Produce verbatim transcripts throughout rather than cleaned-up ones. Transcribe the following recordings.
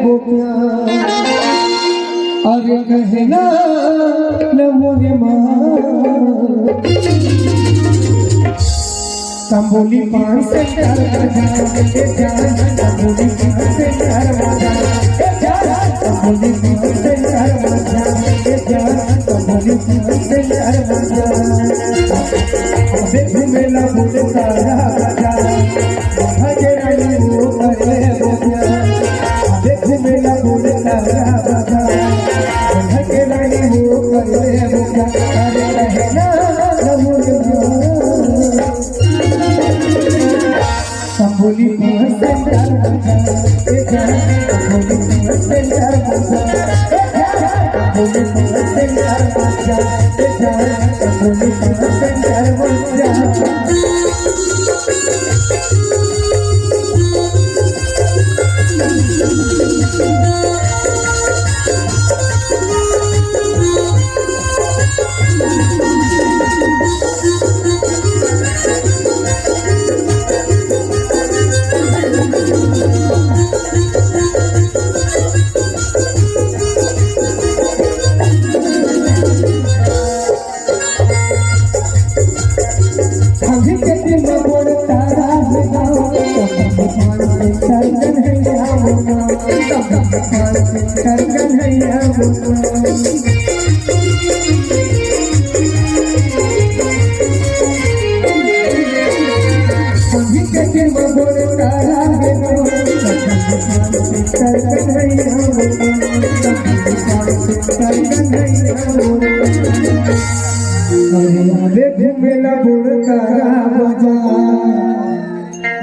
वो प्यार। अरे कहना न मोरे माँ, तंबोली पान से कर बजा, ए जान, तंबोली पान से कर बजा, ए जान, तंबोली पान से कर बजा, ए जान, तंबोली पान से कर बजा। अबे घूमेला बोले तारा बजा, भगे रानी वो करे वो प्यार। अबे घूमेला बोले तारा बजा, भगे रानी वो करे वो प्यार। अरे कहना न मोरे माँ, तंबोली पान से कर बजा, ए जान, तंबोली पान से कर बजा, ए जान, तंबोली पान से कर बजा, ए जान, तंबोली पान से कर बजा। अभी के दिन में बोल तारा है गाँव, तब भगवान के दर्शन है यहाँ बोलना, तब भगवान के दर्शन है यहाँ बोलना। अभी के दिन में बोल तारा है गाँव, तब भगवान के दर्शन है यहाँ बोलना, तब भगवान के दर्शन है यहाँ बोलना। अरे अबे घूमेला बोल तारा बजा,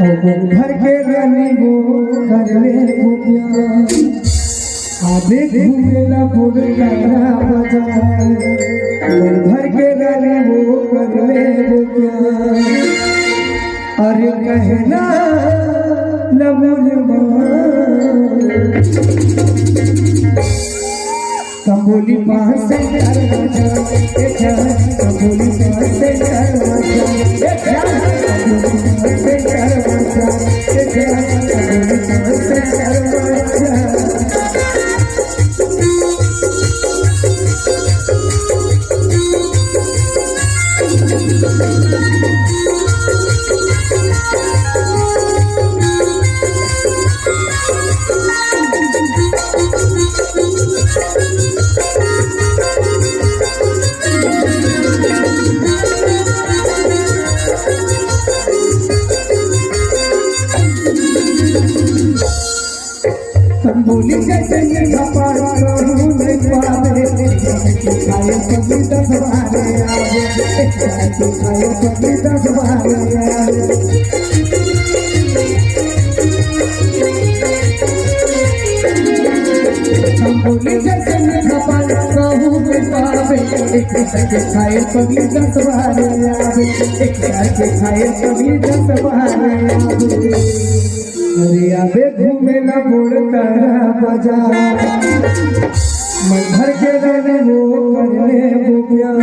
और घर के रानी वो कर ले वो प्यार। अबे घूमेला बोल तारा बजा, और घर के रानी वो कर ले वो प्यार। अरे कहना न मोरे माँ, तंबोली पान से कर बजा, ए जान, तंबोली पान से कर बजा, ए जान, तंबोली पान से कर बजा, ए जान, तंबोली पान से कर बजा। तंबोली जैसे ये खपार रहू नहीं पावे, खाए पगली दस बारे आवे, खाए पगली दस बारे आवे। तंबोली जैसे ये खपार रहू नहीं पावे, खाए पगली दस बारे आवे, खाए पगली दस बारे आवे। अरे अबे घूमेला बोल तारा बजा, मैं घर के रानी वो कर ले वो प्यार।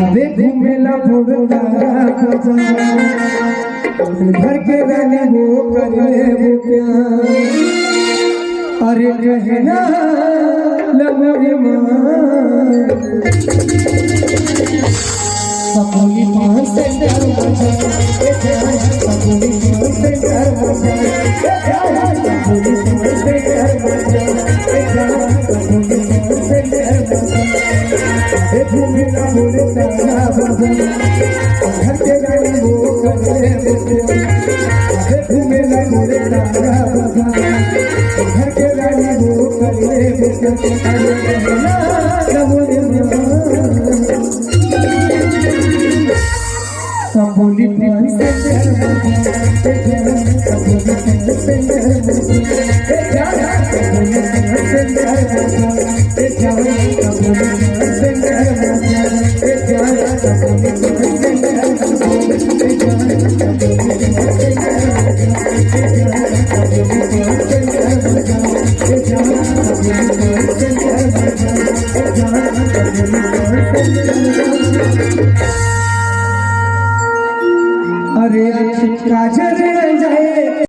अबे घूमेला बोल तारा बजा, मैं घर के रानी वो कर ले वो प्यार। अरे कहना न मोरे माँ, तंबोली पान से कर बजा, ए जान, तंबोली पान से कर बजा, ए जान, तंबोली पान से कर बजा, ए जान, तंबोली पान से कर बजा। ए घूमेला बोले तारा बजा, घर के रानी वो कर ले वो प्यार। ए घूमेला बोले तारा बजा, घर के रानी वो कर ले वो प्यार। अरे कहना न मोरे माँ, तंबोली पान से कर बजा, ए जान, तंबोली पान से कर बजा, ए जान, तंबोली पान से कर बजा, ए जान, तंबोली पान से कर बजा, ए जान, तंबोली पान से कर बजा, ए जान, तंबोली पान से कर बजा, ए जान, तंबोली पान से कर बजा, ए जान, तंबोली पान से कर बजा, ए जान, तंबोली पान से कर बजा। अरे काजर जाए